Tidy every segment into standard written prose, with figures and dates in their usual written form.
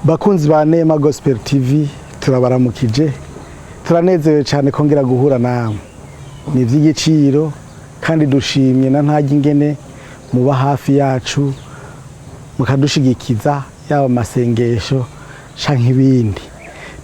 Bakunzi ba Neema Gospel TV, turabaramukije, turanezerewe cyane kongera guhura namwe. Ni iby'igiciro kandi dushimye na ntajya ingene muba hafi yacu, mukadushigikiza, yaba amasengesho canke ibindi.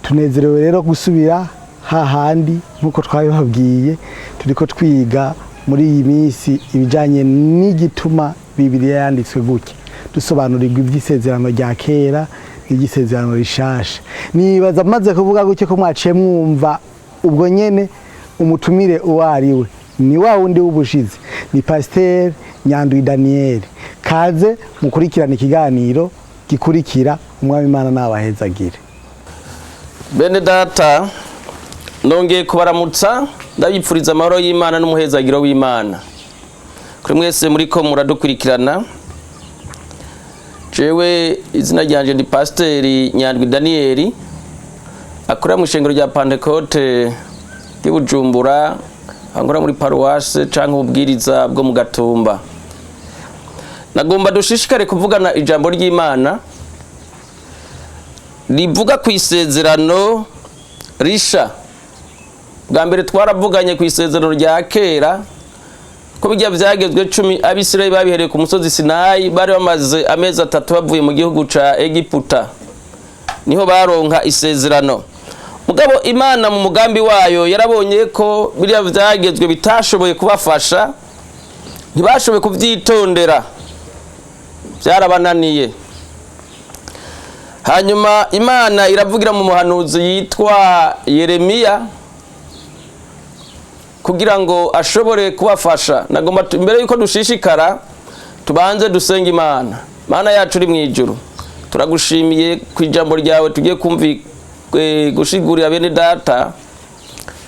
Tunezerewe rero gusubira hahandi nk'uko twabibabwiye. Turiko twiga muri iyi minsi ibijanye n'igituma Bibiliya yanditswe gutya, dusobanurirwa iby'isezerano rya kera n'iby'isezerano rishasha. Nibaza maze kuvuga gutyo ko mwaciye mwumva ubwo nyene umutumire uwo ari we. Ni wa wundi w'ubushize, ni Pasiteri Nyandwi Daniel. Kaze mukurikirana ikiganiro gikurikira. Umwami Imana nabahezagire. Bene data, nongeye kubaramutsa, ndabipfuriza amahoro y'Imana n'umuhezagiro w'Imana kuri mwese muriko muradukurikirana. Jewe izina ryanje ni Pasiteri Nyandwi Daniyeli, akorera mu ishengero rya Pantekote ry'i Bujumbura, ankora muri paruwase canke ububwiriza bwo mu Gatumba. Nagomba dushishikare kuvugana ijambo ry'Imana rivuga ku isezerano risha. Bwa mbere twaravuganye ku isezerano rya kera, ko bijya byagezwe 10 Abisirayeli babihereye ku musozi Sinayi, bari bamaze amezi 3 bavuye mu gihugu ca Egiputa, niho baronka isezerano. Mugabo Imana mu mugambi wayo yarabonye ko biriya byagezwe bitashoboye kubafasha, ntibashoboye kuvyitondera, byarabananiye. Hanyuma Imana iravugira mu muhanuzi yitwa Yeremiya kugira ngo ashobore kubafasha. Nagomba mbere yuko dushishikara tubanze dusenga Imana. Mana yacu uri mu ijuru, turagushimiye ku ijambo ryawe tugiye kumvi gushigurira bene data.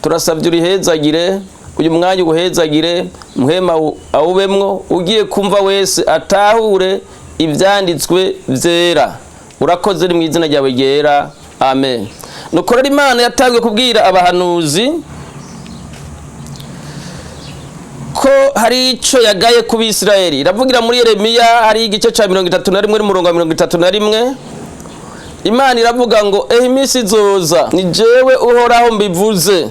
Turasabye urihezagire uyu mwanya, uwuhezagire, muhema awubemwo, ugiye kumva wese atahure ivyanditswe vyera. Urakoze, ni mu izina ryawe ryera, amen. Nuko rero Imana yatangiye kubwira abahanuzi ko hari ico yagaye ku Bisirayeli. Iravugira muri Yeremiya, hari igice ca 31 n'umurongo wa 31. Imana iravuga ngo: "Ehe, iminsi izoza, ni jewe Uhoraho mbivuze,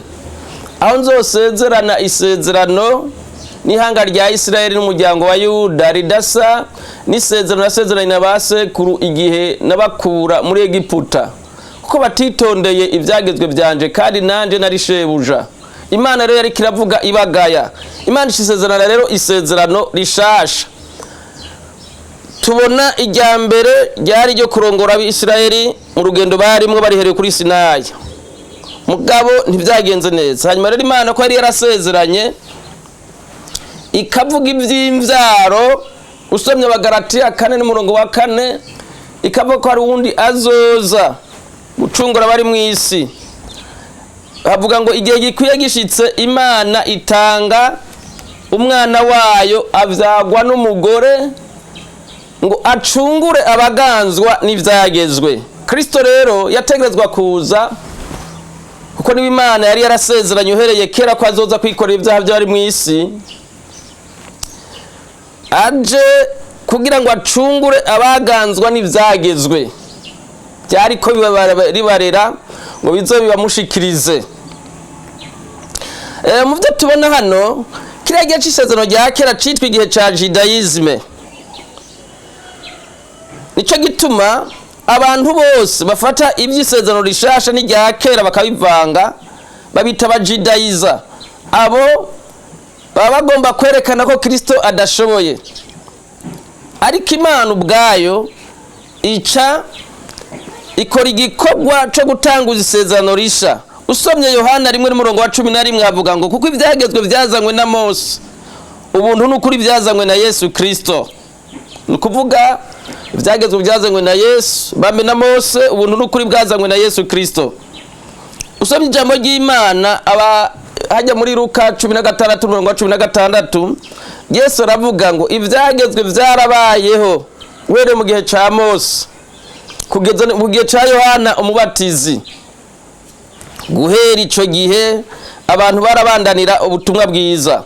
aho nzosezerana isezerano n'ihanga rya Isirayeli n'umuryango wa Yuda, ridasa n'isezerano nasezeranye na ba sekuru igihe nabakura muri Egiputa, kuko batitondeye ibyagezwe byanje, kandi nanje nari shebuja." Imana rero yariko iravuga ibagaya. Imana isezerana rero isezerano rishasha. Tubona irya mbere ryari ryo kurongora Abisirayeli mu rugendo barimwo barihereye kuri Sinayi, mugabo ntibyagenze neza. Hanyuma rero Imana ko yari yarasezeranye, ikavuga iby'imbyaro, usomye Abagaratiya 4 n'umurongo wa 4, ikavuga ko hari uwundi azoza gucungura abari mu isi. Havuga ngo igihe gikwiye gishitse, Imana itanga umwana wayo, avyagwa n'umugore, ngo acungure abaganzwa n'ivyagezwe. Kristo rero yategerezwa kuza, kuko niba Imana yari yarasezeranye uhereye kera ko azoza kwikorera ibyaha by'abari mu isi, aje kugira ngo acungure abaganzwa n'ivyagezwe byariko ribarera, ngo bize bibamushikirize. Mu byo tubona hano, kiriya gihe c'isezerano rya kera citwa igihe ca judaïsme. Nico gituma abantu bose bafata ivy'isezerano rishasha n'irya kera bakabivanga babita abajudayiza. Abo baba bagomba kwerekana ko Kristo adashoboye. Ariko Imana ubwayo ica ikora igikorwa co gutanguza isezerano risha. Usomye Yohana 1 n'umurongo wa 11, avuga ngo: "Kuko ivyagezwe vyazanywe na Mose, ubuntu n'ukuri byazanywe na Yesu Kristo." Ni ukuvuga ivyagezwe byazanywe na Yesu bambe na Mose, ubuntu n'ukuri bwazanywe na Yesu Kristo. Usomye ijambo ry'Imana aba hajya muri Luka 16 umurongo wa 16, Yesu aravuga ngo ivyagezwe vyarabayeho uhereye mu gihe ca Mose kugeza mu gihe ca Yohana Umubatizi. Guhera ico gihe abantu barabandanira ubutumwa bwiza.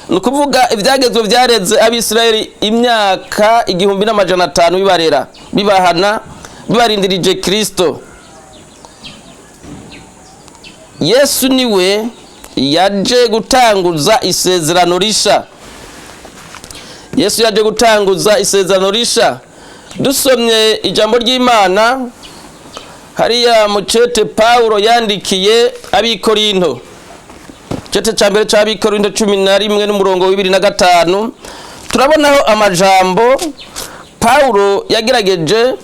Ni ukuvuga ivyagezwe vyareze Abisirayeli imyaka 1500, bibarera, bibahana, Bibarindirije Kristo. Yesu niwe yaje gutanguza isezerano risha. Yesu yaje gutanguza isezerano risha. Dusomye ijambo ry'Imana hariya mu cete Pawulo yandikiye Abikorinto, cete ca mbere c'Abikorinto 11 n'umurongo wa 25, turabonaho amajambo Pawulo yagerageje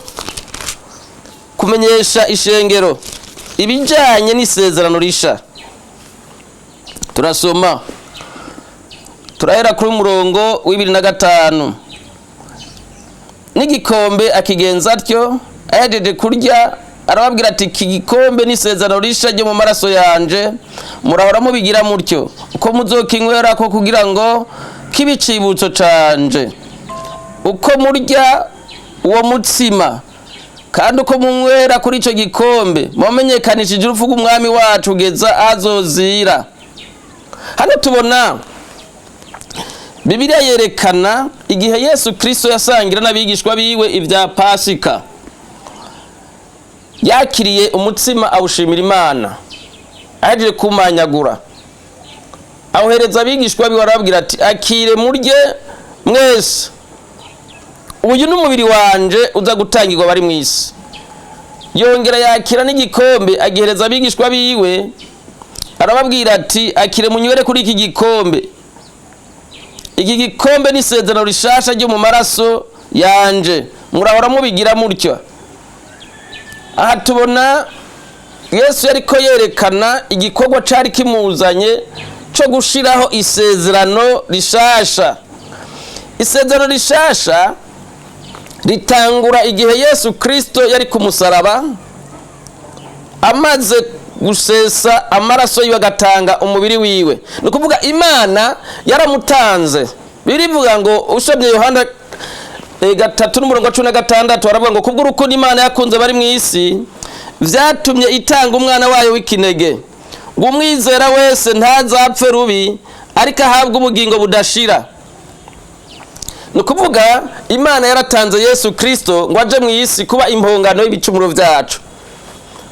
kumenyesha ishengero ibijanye n'isezerano risha. Turasoma, turahera kuri umurongo wa 25. N'igikombe akigenza atyo, ahejeje kurya, arababwira ati: "Iki gikombe n'isezerano risha ryo mu maraso yanje. Murahora mubigira mutyo uko muzokinywera ko, kugira ngo kibe icibutso canje. Uko murya uwo mutsima kandi uko munywera kuri ico gikombe, mumenyekanishije urupfu rw'Umwami wacu kugeza azozira." Hano tubona Bibiliya yerekana igihe Yesu Kristo yasangira n'abigishwa biwe ibya Pasika. Yakiriye umutsima, awushimira Imana, ahejeje kumanyagura awuhereza abigishwa biwe, arababwira ati: "Akire murye mwese, uyu ni umubiri wanje uza gutangirwa abari mu isi." Yongera yakira n'igikombe, agihereza abigishwa biwe, arababwira ati: "Akire munywere kuri iki gikombe. Iki gikombe ni isezerano rishasha ryo mu maraso yanje. Murahora mubigira mutyo." Aha tubona Yesu yariko yerekana igikorwa cari kimuzanye co gushiraho isezerano rishasha. Isezerano rishasha ritangura igihe Yesu Kristo yari ku musaraba, amaze gusesa amaraso yiwe, agatanga umubiri wiwe. Ni ukuvuga Imana yaramutanze. Birivuga ngo, usomye Yohana 3 n'umurongo wa 16, baravuga ngo: "Kubw'urukundo Imana yakunze bari mu isi, vyatumye itanga umwana wayo w'ikinege, ngo umwizera wese ntazapfe rubi, ariko ahabwe ubugingo budashira." Ni ukuvuga Imana yaratanze Yesu Kristo ngo aje mu isi kuba impongano y'ibicumuro vyacu.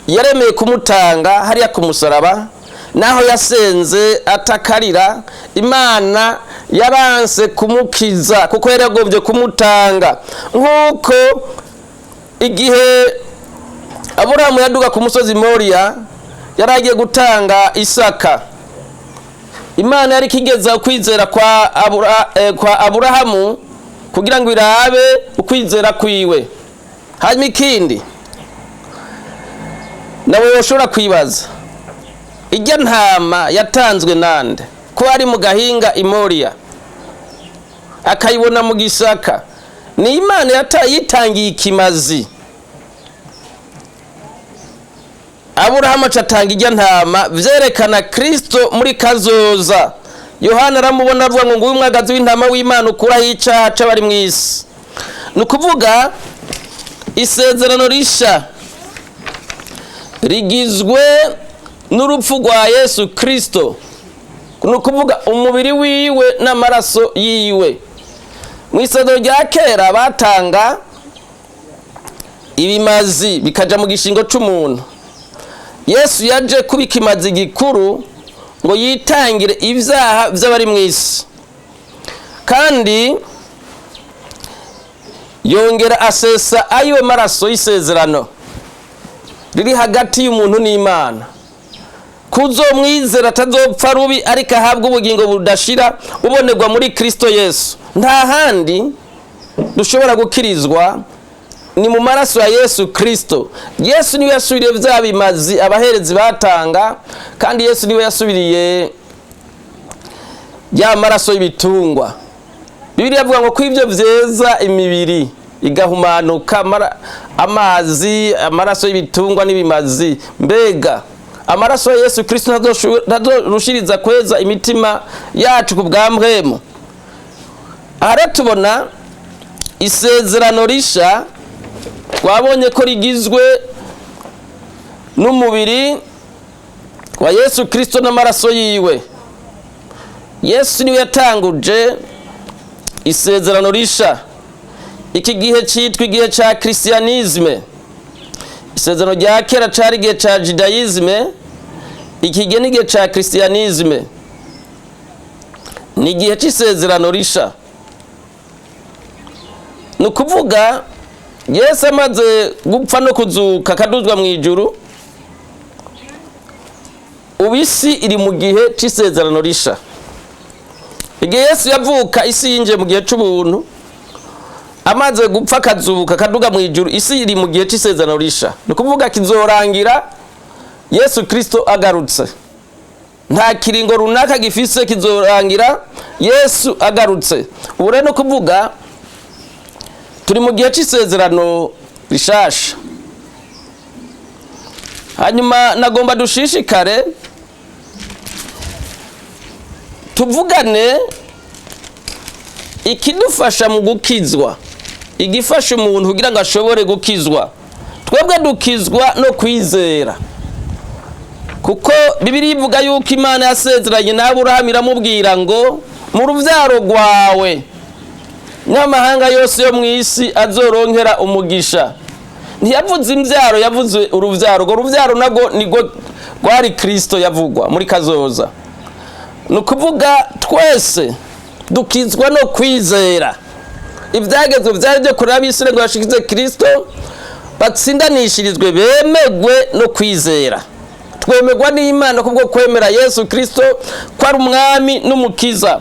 Yaremeye kumutanga hariya ku musaraba. Naho yasenze atakarira, Imana yaranse kumukiza kuko yari yagombye kumutanga. Nk'uko igihe Aburahamu yaduga ku musozi Moriya, yari agiye gutanga Isaka, Imana yari ikigeza ukwizera kwa Aburahamu kugira ngo irabe ukwizera kwiwe. Hanyuma ikindi nawe woshobora kwibaza: ijya ntama yatanzwe nande, ko ari mu gahinga imoriya akayibona mu gisaka? Ni Imana yitangiye ikimazi. Aburahamu acatanga ijya ntama, vyerekana Kristo muri kazoza. Yohana aramubona, avuga ngo: "Nguyu umwagazi w'intama w'Imana ukuraho icaha c'abari mw'isi." Ni ukuvuga isezerano risha rigizwe n'urupfu rwa Yesu Kristo, ni ukuvuga umubiri wiwe n'amaraso yiwe. Mu isezerano rya kera batanga ibimazi bikaja mu gishingo c'umuntu. Yesu yaje kuba ikimazi gikuru ngo yitangire ibyaha by'abari mu isi, kandi yongera asesa ayiwe maraso y'isezerano riri hagati y'umuntu n'Imana, kuzomwizera atazopfa rubi, ariko ahabwa ubugingo budashira ubonerwa muri Kristo Yesu. Nta handi dushobora gukirizwa, ni mu maraso ya Yesu Kristo. Yesu niwe yasubiriye bya bimazi abaherezi batanga, kandi Yesu niwe yasubiriye ya maraso y'ibitungwa. Bibiliya avuga ngo ko ibyo byeza imibiri igahumanuka, amazi, amaraso y'ibitungwa n'ibimazi, mbega amaraso ya Yesu Kristo ntazorushiriza kweza imitima yacu ku bwa mpwemu? Aha rero tubona isezerano risha, twabonye ko rigizwe n'umubiri wa Yesu Kristo n'amaraso yiwe. Yesu niwe yatanguje isezerano risha. Iki gihe cyitwa igihe cya christianisme. Isezerano rya kera cari igihe ca judaïsme, iki gihe ni igihe ca christianisme, ni igihe c'isezerano risha. Ni ukuvuga Yesu amaze gupfa no kuzuka akaduzwa mu ijuru, ubu isi iri mu gihe c'isezerano risha. Igihe Yesu yavuka, isi yinjiye mu gihe c'ubuntu. Amaze gupfa, akazuka, akaduga mu ijuru, isi iri mu gihe c'isezerano risha. Ni ukuvuga kizorangira Yesu Kristo agarutse. Nta kiringo runaka gifise, kizorangira Yesu agarutse. Ubu rero ni ukuvuga turi mu gihe c'isezerano rishasha. Hanyuma nagomba dushishikare tuvugane ikidufasha mu gukizwa, igifasha umuntu kugira ngo ashobore gukizwa. Twebwe dukizwa no kwizera, kuko Bibiliya ivuga yuko Imana yasezeranye na Aburahamu, iramubwira ngo mu rubyaro rwawe n'amahanga yose yo mu isi azoronkera umugisha. Ntiyavuze imbyaro, yavuze urubyaro. Urwo rubyaro narwo nirwo rwari Kirisito yavugwa muri kazoza. Ni ukuvuga twese dukizwa no kwizera. Ibyagezwe byari byo kureba ab'isi ngo bashikize Kirisito, batsindanishirizwe, bemegwe no kwizera. Twemerwa n'Imana kubwo kwemera Yesu Kirisito ko ari umwami n'umukiza.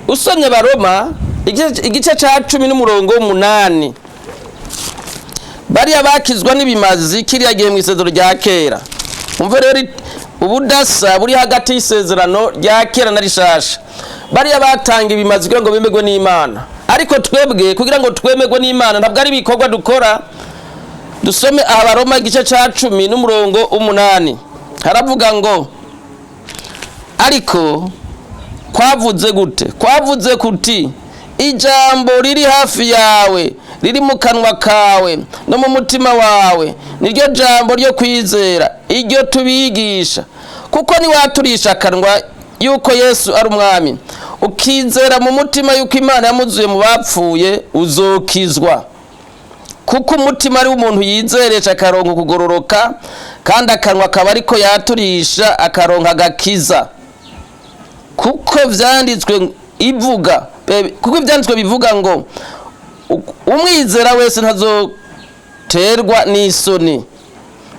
Usomye Baroma igice cya 10 n'umurongo w'8, bariya bakizwa n'ibimazi kiriya gihe mu isezerano rya kera. Umve rero ubudasa buri hagati y'isezerano rya kera na rishasha. Bariya batanga ibimazi kugira ngo bemerwe n'Imana, ariko twebwe kugira ngo twemerwe n'Imana ntabwo ari ibikorwa dukora. Dusome aha Baroma igice cya 10 n'umurongo w'8, haravuga ngo: "Ariko kwavuze gute? Kwavuze kuti: Ijambo riri hafi yawe, riri mu kanwa kawe no mu mutima wawe, niryo jambo ryo kwizera, iryo tubigisha. Kuko niwaturisha akanwa yuko Yesu ari umwami, ukizera mu mutima yuko Imana yamuzuye mu bapfuye, uzokizwa. Kuko umutima ari umuntu yizeresha akaronka kugororoka, kandi akanwa akaba ariko yaturisha akaronka agakiza. Kuko vyanditswe ivuga, kuko ivyanditswe bivuga ngo umwizera wese ntazoterwa n'isoni.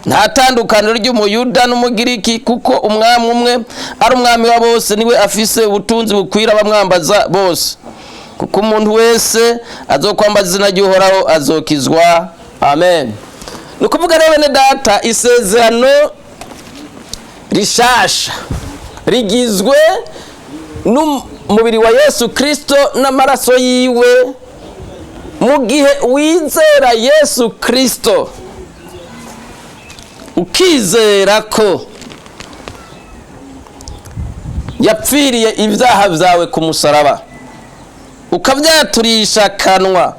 Nta tandukaniro ry'umuyuda n'umugiriki, kuko umwami umwe ari umwami wa bose, niwe afise ubutunzi bukwira abamwambaza bose. Kuko umuntu wese azokwambaza izina ry'Uhoraho azokizwa." Amen. Ni ukuvuga rero, bene data, isezerano rishasha rigizwe n'umubiri wa Yesu Kirisito n'amaraso yiwe. Mu gihe wizera Yesu Kirisito, ukizera ko yapfiriye ibyaha byawe ku musaraba, ukabyaturisha akanwa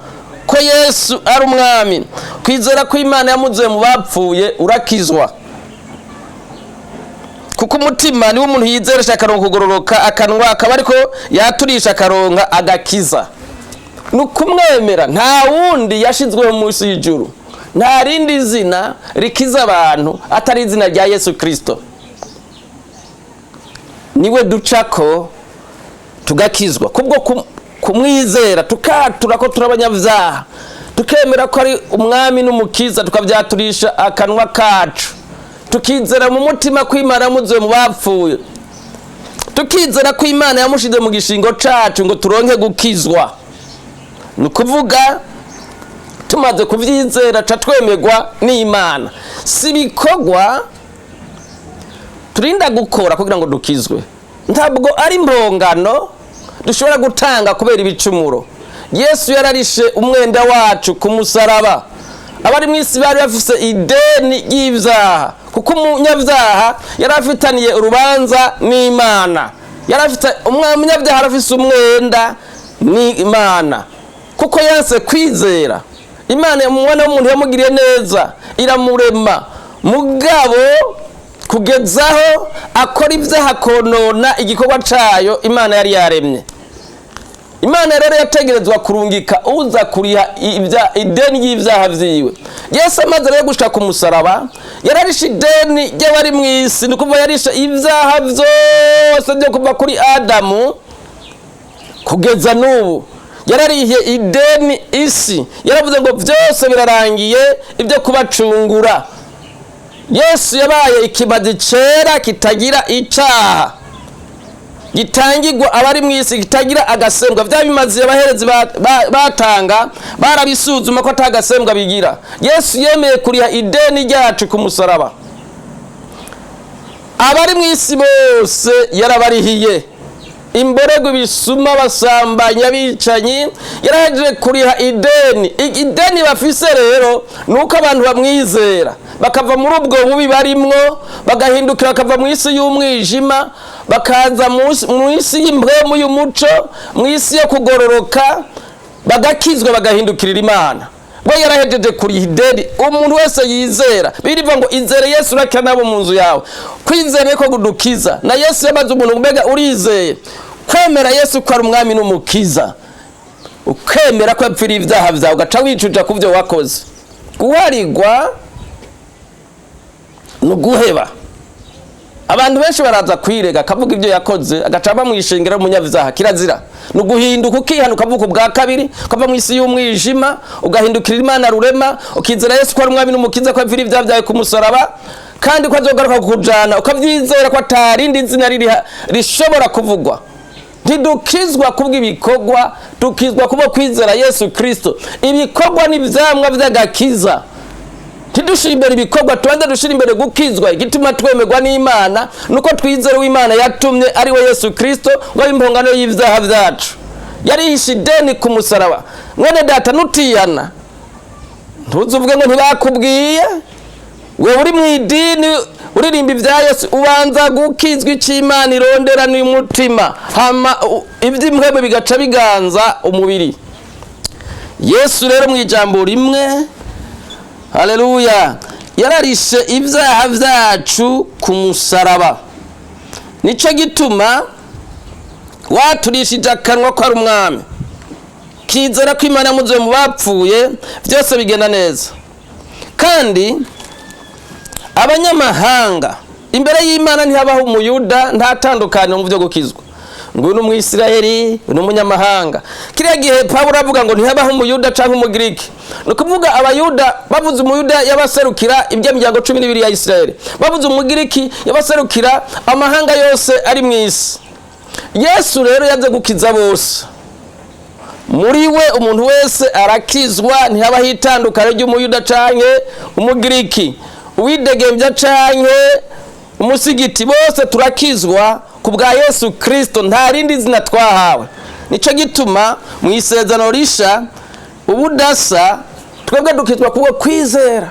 ko Yesu ari umwami, kwizera ko Imana yamuzuye mu bapfuye, urakizwa. Kuko umutima niwo umuntu yizeresha akaronka kugororoka, akanwa akaba ariko yaturisha akaronka agakiza. Ni ukumwemera. Nta wundi yashizweho munsi y'ijuru, nta rindi zina rikiza abantu atari izina rya Yesu Kirisito. Niwe ducako tugakizwa, kubwo kumwizera, tukatura ko turi abanyabyaha, tukemera ko ari umwami n'umukiza, tukabyaturisha akanwa kacu, tukizera mu mutima ko Imana yamuzuye mu bapfuye, tukizera ko Imana yamushize mu gishingo cacu ngo turonke gukizwa. Ni ukuvuga tumaze kuvyizera ca twemerwa n'Imana. Si ibikorwa turinda gukora kugira ngo dukizwe, ntabwo ari impongano dushobora gutanga kubera ibicumuro. Yesu yararishe umwenda wacu ku musaraba. Abari mu isi bari bafise ideni ry'ibyaha, kuko umunyabyaha yari afitaniye urubanza n'Imana. Yari afite, umunyabyaha arafise umwenda n'Imana, kuko yanse kwizera Imana. Umwana w'umuntu yamugiriye neza, iramurema, mugabo kugezaho akora ibyaha, akonona igikorwa cayo Imana yari yaremye. Imana rero yategerezwa kurungika uza kuriha ideni ry'ibyaha vyiwe. Yesu amaze rero gushika ku musaraba, yararishe ideni ry'abari mu isi, ni ukuvuga yarishe ibyaha vyose byo kuva kuri Adamu kugeza n'ubu. Yararihiye ideni isi, yaravuze ngo byose birarangiye, ibyo kubacungura. Yesu yabaye ikimazi cera kitagira icaha, gitangirwa abari mu isi, kitagira agasembwa. Bya bimazi abaherezi batanga barabisuzuma ko ata gasembwa bigira. Yesu yemeye kuriha ideni ryacu ku musaraba. Abari mu isi bose yarabarihiye, imborego, ibisuma, abasambanya, abicanyi, yarahejeje kuriha ideni. Ideni bafise rero ni uko abantu bamwizera, bakava muri ubwo bubi barimwo, bagahindukira, bakava mu isi y'umwijima, bakaza mu isi y'impwemu y'umuco, mu isi yo kugororoka, bagakizwa, bagahindukirira Imana. We yarahejeje kuriha ideni umuntu wese yizera. Birivuga ngo izere Yesu urakira nabo mu nzu yawe. Kwizera niko kudukiza. Na Yesu yamaze umuntu, mbega urizeye? Kwemera Yesu ko ari umwami n'umukiza, ukemera ko yapfiriye ibyaha byawe, ugaca wicuja ku byo wakoze. Guharigwa ni uguheba. Abantu benshi baraza kwirega, akavuga ibyo yakoze, agaca aba mu ishengero umunyabyaha. Kirazira. Ni uguhinduka, ukihana, ukavuka ubwa kabiri, ukava mu isi y'umwijima, ugahindukira Imana rurema, ukizera Yesu ko ari umwami n'umukiza, ko yapfiriye ibyaha byawe ku musaraba, kandi ko azogaruka kukujana, ukabyizera ko atarindi zina riri rishobora kuvugwa. Ntidukizwa kubw'ibikorwa, dukizwa kubwo kwizera Yesu Kristo. Ibikorwa ni ivyamwa vy'agakiza. Ntidushire imbere ibikorwa, tubanze dushire imbere gukizwa. Igituma twemerwa n'Imana nuko twizera uw'Imana yatumye, ari we Yesu Kristo, ngo abe impongano y'ivyaha vyacu. Yarihishe ideni ku musaraba. Mwene data, nutiyana ntuzuvuge ngo ntibakubwiye. Wewe uri mu idini uririmba ibya Yesu, ubanza gukizwa. Ic'Imana irondera n'umutima, hama ivy'impwemu bigaca biganza umubiri. Yesu rero mu ijambo rimwe, haleluya, yararishe ibyaha vyacu ku musaraba. Nico gituma waturishije akanwa ko ari umwami, kizera ko Imana yamuzuye mu bapfuye, byose bigenda neza. Kandi abanyamahanga, imbere y'Imana ntihabaho umuyuda, nta tandukaniro mu byo gukizwa, ngo uyu ni umwisirayeli, uyu ni umunyamahanga. Kiriya gihe Pawulo avuga ngo ntihabaho umuyuda cyangwa umugiriki, ni ukuvuga abayuda. Bavuze umuyuda yabaserukira iby'imiryango 12 ya Isirayeli, bavuze umugiriki yabaserukira amahanga yose ari mu isi. Yesu rero yaje gukiza bose. Muri we umuntu wese arakizwa, ntihabaho itandukano ry'umuyuda canke umugiriki, uwidegembya canke umusigiti, bose turakizwa ku bwa Yesu Kristo. Nta rindi zina twahawe. Nico gituma mu isezerano risha ubudasa, twebwe dukizwa kubwo kwizera.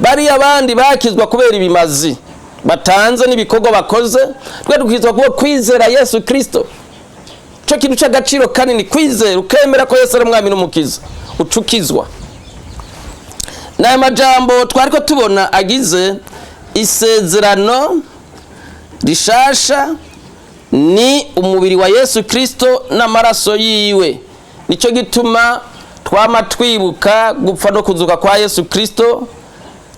Bariya abandi bakizwa kubera ibimazi batanze n'ibikorwa bakoze, twe dukizwa kubwo kwizera Yesu Kristo. Cyo kintu cy'agaciro kanini, kwizera, ukemera ko Yesu ari umwami n'umukiza, ucukizwa. N'aya majambo twari ko tubona agize isezerano rishasha ni umubiri wa Yesu Kristo n'amaraso yiwe. Nicyo gituma twama twibuka gupfa no kuzuka kwa Yesu Kristo,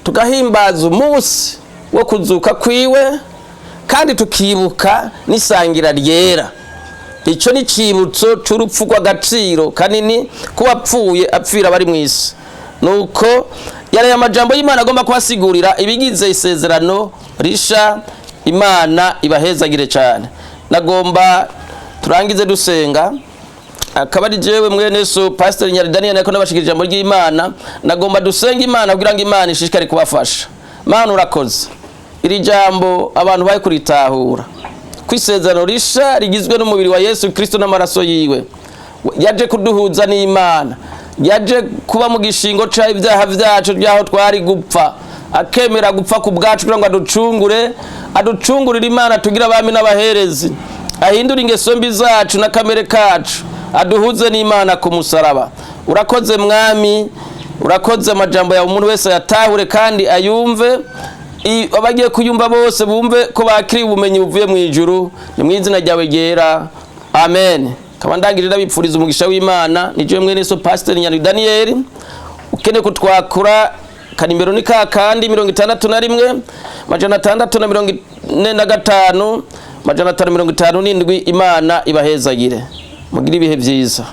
tugahimbaza umunsi wo kuzuka kwiwe, kandi tukibuka n'isangira ryera. Icyo ni icibutso c'urupfu rw'agaciro kanini kuwapfuye apfira abari mu isi. Nuko yari amajambo y'Imana agomba kubasigurira ibigize isezerano risha. Imana ibahezagire cyane. Nagomba turangize dusenga. Akaba ari jewe mwene so Pastor Nyaridaniel, nako nabashikirije ijambo ry'Imana. Nagomba dusenga Imana kugira ngo Imana ishishikare kubafasha. Mana, urakoze. Iri jambo abantu bari kuritahura, ko isezerano risha rigizwe n'umubiri wa Yesu Kristo n'amaraso yiwe. Yaje kuduhuza n'Imana, yaje kuba mu gishingo ca ibyaha vyacu byaho twari gupfa, akemera gupfa ku bwacu kugira ngo aducungure, aducungurire Imana, tugire abami n'abaherezi, ahindure ingeso mbi zacu na kamere kacu, aduhuze n'Imana ku musaraba. Urakoze Mwami, urakoze. Amajambo yawe umuntu wese ayatahure kandi ayumve. Abagiye kuyumva bose bumve ko bakiriye ubumenyi buvuye mu ijuru. Ni mu izina ryawe ryera, amen. Nkaba ndangije ndabipfuriza umugisha w'Imana. Ni jewe mwene so Pasiteri Nyandwi Daniyeli. Ukeneye kutwakura, kanimero ni kakandi: 61 645 557. Imana ibahezagire, mugire ibihe byiza.